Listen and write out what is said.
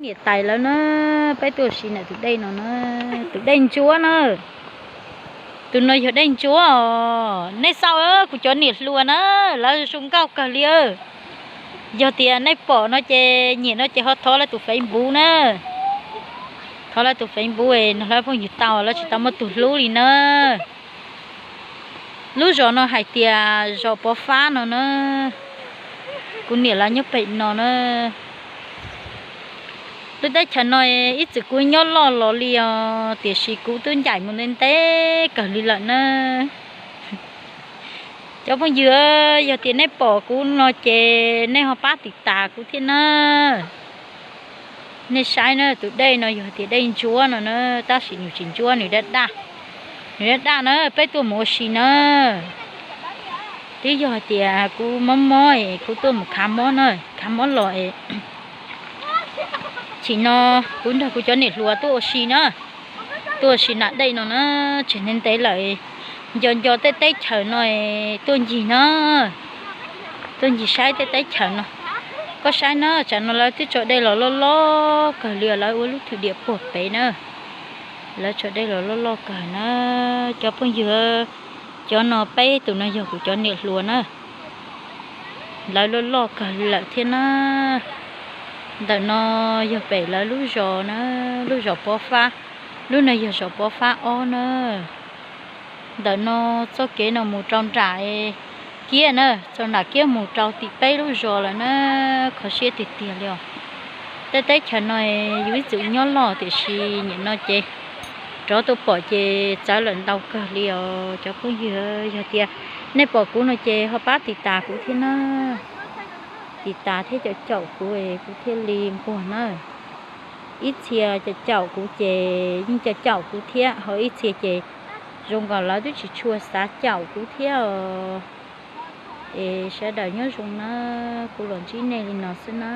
Niam tais lawv na, peb tuaj ua si ntawm tus dej no na, tus dej ntsuab na. Tus no yog dej ntsuab os. Nej xauj kuv cov niam hluas na, lawv zoo nkauj kawg li. Yog tias nej pom no ces nyiam no ces ho thov lawv tus Facebook na. Thov lawv tus Facebook no, lawv phooj ywg tau, lawv tsis tau muaj tus hlub li na. Lub zos no hais tias zos Pov Fab no na. Kuv niam lawv nyob pem no na. Lub teb chaws no ib txwm kuv nyob loj los li os, tiam sis kuv twb ncaim mus ntev ntev kawg li lawm na. Cov phooj ywg, yog tias nej pom kuv no ces nej ho pab tiv tas kuv thiab na. Nej saib na, tus dej no yog tias dej ntsuab no na, tab sis nws tsis ntsuab, nws daj daj. Nws daj daj na, peb tuaj mus ua si na. Twb yog hais tias kuv mob mob es kuv tuaj mus khav mob na, khav mob los es tsim no kuv nrog kuv cov niam hluas tuaj ua si na. Tuaj ua si nram dej no na, tseem ntev ntev lawm. Nco nco tej teb chaws no tuaj ncig na. Tuaj ncig saib tej teb chaws no. Koj saib na, tsam no lawv twb tso dej los loj loj kawg li, lawv ua lub thwm diam puag pem na. Lawv tso dej los loj loj kawg na. Cov phooj ywg, cov no peb tus no yog kuv cov niam hluas na. Lawv loj loj kawg li lawm thiab na. Ntawm no yog pem lawv lub zos na, lub zos Pov Fab. Lub no yog zos Pov Fab ob na. Ntawm no txoj kev no mus rau nram kiab na, txog nram kiab mus rau tim peb lub zos lawm na. Kho siab tiag tiag li os. Tej teb chaws no yus ib txwm nyob loj tiam sis nim no ces rov tuaj pom ces txawv lawm ntau kawg li os cov phooj ywg. Yog tias nej pom kuv no ces ho pab tiv tas kuv thiab na. Tiv tas thiab caum caum kuv es kuv thiaj li nquag na. Ib txhia caum caum kuv ces yeej caum caum kuv thiab, ho ib txhia ces zoo nkaus lawv twb tsis tshua xav caum kuv thiab os. Es sawv daws nyob zoo na, kuv los ntsib nej li no xwb na.